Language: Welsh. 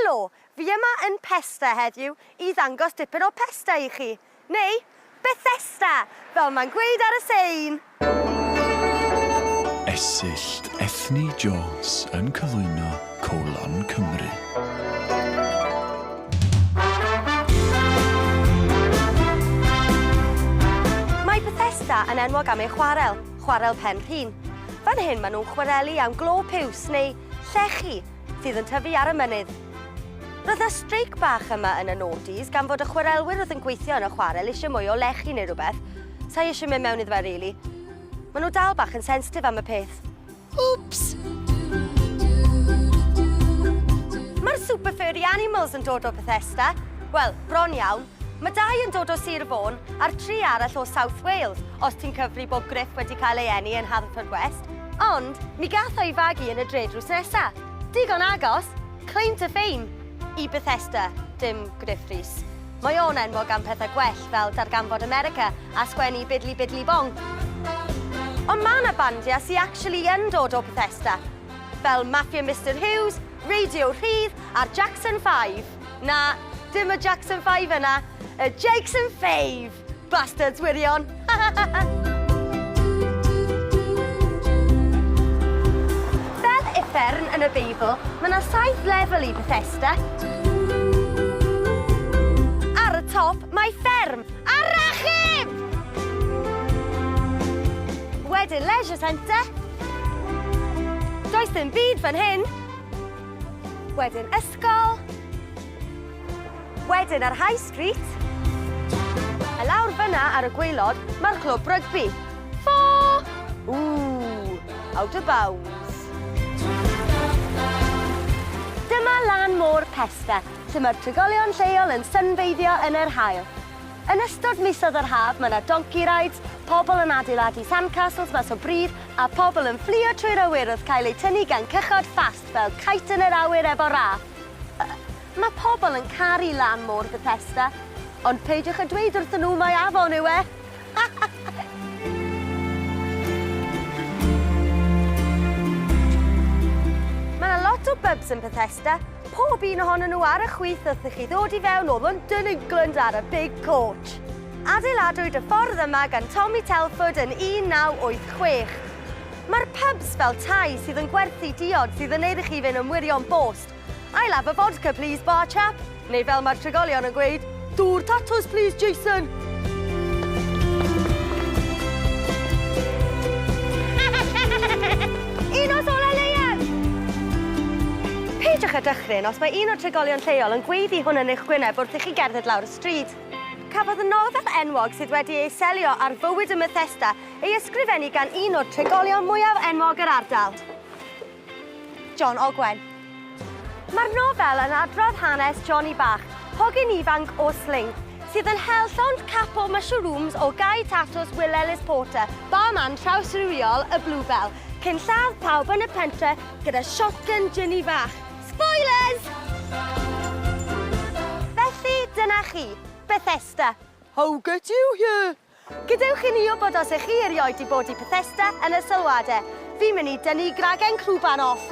Helo, fi yma yn Pesta heddiw i ddangos dipyn o Pesta i chi. Neu, Bethesda, fel mae'n gweud ar y sein! Esyllt Ethni Jones yn cyflwyno Colon Cymru. Mae Bethesda yn enwog am ei chwarel, Chwarel Pen Rhun. Fan hyn maen nhw'n chwarelu am glo piws neu llechi sydd yn tyfu ar y mynydd. Roedd 'na streic bach yma yn y noughties gan fod y chwarelwyr oedd yn gweithio yn y chwarel eisiau mwy o lechi neu rhywbeth. Sa i eisiau mynd mewn iddo fe rili. Maen nhw dal bach yn sensitif am y peth. Oops! Mae'r Super Furry Animals yn dod o Bethesda. Wel, bron iawn. Mae dau yn dod o Sir Fôn a'r tri arall o South Wales, os ti'n cyfri bod Griff wedi cael ei eni yn Haverfordwest. Ond, mi gath o'i fagu yn y dre drws nesa. Digon agos! Claim to fame! I Bethesda, dim Gruff Rhys. Mae o'n enwog am pethau gwell fel Darganfod America a sgwennu Bidly Bidly Bong. Ond ma' 'na bandiau sy actually yn dod o Bethesda. Fel Mafia Mister Huws, Radio Rhydd a'r Jackson 5. Na, dim y Jackson 5 yna, y Jakeson Fave! Bastards wirion! Fel uffern yn y Beibl, mae 'na saith lefel i Bethesda. Ar y top mae fferm a rachub! Wedyn leisure centre. Does dim byd fan hyn. Wedyn ysgol. Wedyn ar High Street. A lawr fyna ar y gwaelod mae'r clwb rygbi. Ffo! Ooh, out of bounds. Dyma lan môr Pesda, lle mae'r trigolion lleol yn sunbeiddio yn yr haul. Yn ystod misoedd yr haf mae 'na donkey rides, pobl yn adeiladu sandcastles mas o bridd a pobl yn fflio trwy'r awyr wrth cael eu tynnu gan cychod fast fel kite yn yr awyr efo raff. Mae pobl yn caru lan môr Bethesda, ond peidiwch â dweud wrthyn nhw mai afon yw e! Mae 'na lot o bybs yn Bethesda, pob un ohonyn nhw ar y chwith wrth i chi ddod i fewn o London, England ar y Big Coach. Adeiladwyd y ffordd yma gan Tommy Telford yn 1986. Mae'r pubs fel tai sydd yn gwerthu diod sydd yn neud i chi fynd yn wirion bost. I'll have a vodka please bar chap, neu fel mae'r trigolion yn gweud, dŵr tatws please Jason! Un os ola leiaf! Peidiwch â dychryn os mae un o'r trigolion lleol yn gweiddi hwn yn eich gwyneb wrth i chi gerdded lawr y stryd. Cafodd y nofel enwog sydd wedi ei selio ar fywyd ym Methesda ei ysgrifennu gan un o'r trigolion mwyaf enwog yr ardal. John Ogwen. Mae'r nofel yn adrodd hanes Johnny Bach, hogyn ifanc o Sling, sydd yn hel llond cap o mushrooms o gae tatws Will Ellis Porter, barman trawsrywiol y Bluebell, cyn lladd pawb yn y pentre gyda shotgun Jinny fach. Spoilers! Felly, dyna chi, Bethesda. How get you here? Gadewch i ni wybod os ych chi erioed 'di bod i Bethesda yn y sylwade. Fi'n mynd i dynnu gragen crwban off.